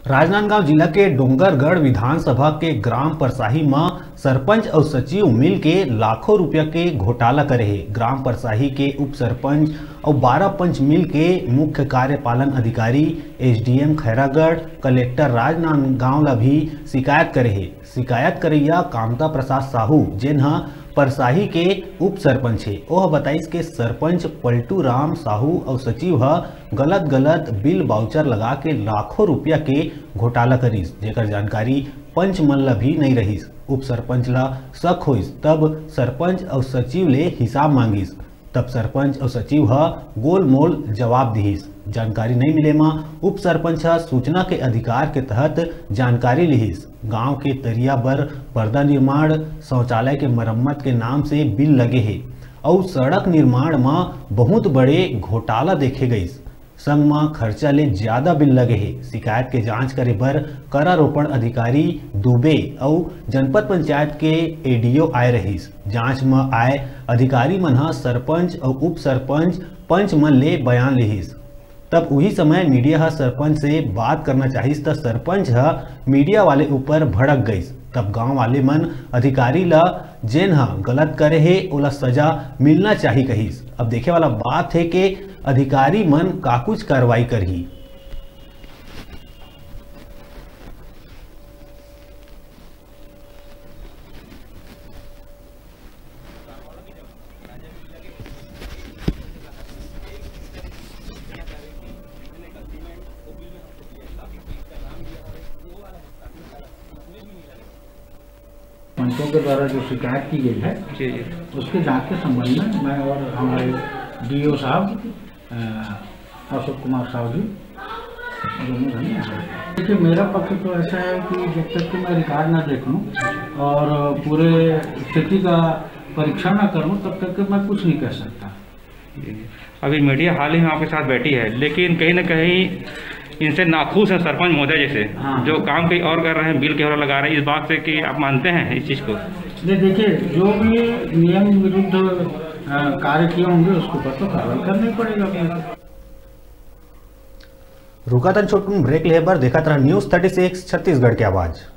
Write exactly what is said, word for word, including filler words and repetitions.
राजनांदगांव जिला के डोंगरगढ़ विधानसभा के ग्राम परसाही म सरपंच अउ सचिव मिल के लाखों रुपया के घोटाला करे हे। ग्राम परसाही के उप सरपंच अउ बारह पंच मिल के मुख्य कार्यपालन अधिकारी, एसडीएम खैरागढ़, कलेक्टर राजनांदगांव ला भी शिकायत करे हे। शिकायत करैया कामता प्रसाद साहू, जेन ह परसाही के उप सरपंच हे, ओह बताइस के सरपंच पलटू राम साहू अउ सचिव ह गलत-गलत बिल बाउचर लगा के लाखों रुपया के घोटाला करिस, जेकर जानकारी पंच मन ल भी नइ रहिस। उप सरपंच ल शक होइस, तब सरपंच अउ सचिव ले हिसाब मांगिस। तब सरपंच अउ सचिव ह गोलमोल जवाब दिहिस। जानकारी नइ मिले म उप सरपंच ह सूचना के अधिकार के तहत जानकारी लिहिस। गांव के तरिया बर पर्दा निर्माण, शौचालय के मरम्मत के नाम से बिल लगे हे अउ सड़क निर्माण म बहुत बड़े घोटाला देखे गइस। संग म खर्चा ले ज्यादा बिल लगे हे। शिकायत के जांच करे बर करारोपण अधिकारी दुबे अउ जनपद पंचायत के एडीओ आए रहिस। जांच म आए अधिकारी मन ह सरपंच अउ उप सरपंच, पंच मन ले बयान लिहिस। तब उही समय मीडिया ह सरपंच से बात करना चाहिस, त सरपंच ह मीडिया वाले ऊपर भड़क गइस। तब गांव वाले मन अधिकारी ल, जेन ह गलत करे हे, ओला सजा मिलना चाही कहिस। अब देखे वाला बात हे के अधिकारी मन का कुछ कार्रवाई करही। पंचों के द्वारा जो शिकायत की गई है, जी, जी। उसके जांच के संबंध में मैं और हमारे डीओ साहब, अ, अशोक कुमार साहू जी, दोनों जने आ रहे हैं। देखिए, मेरा पक्ष तो ऐसा है कि जब तक कि मैं रिकॉर्ड ना देख लूँ और पूरे स्थिति का परीक्षण ना कर लूँ, तब तक कि मैं कुछ नहीं कह सकता। जी, जी। अभी मीडिया हाल ही में आपके साथ बैठी है, लेकिन कहीं ना कहीं इनसे नाखुश है सरपंच महोदय जैसे, हाँ। जो काम कहीं और कर रहे हैं, बिल कहीं और लगा रहे हैं, इस बात से कि आप मानते हैं इस चीज़ को? नहीं, देखिए, जो भी नियम विरुद्ध, अ, कार्य किए होंगे, उसके ऊपर तो कार्रवाई करनी पड़ेगा अपने को। रुकत हन छोटकुन ब्रेक लेहे बर, देखत रहा न्यूज़ थर्टी सिक्स छत्तीसगढ़ के आवाज़।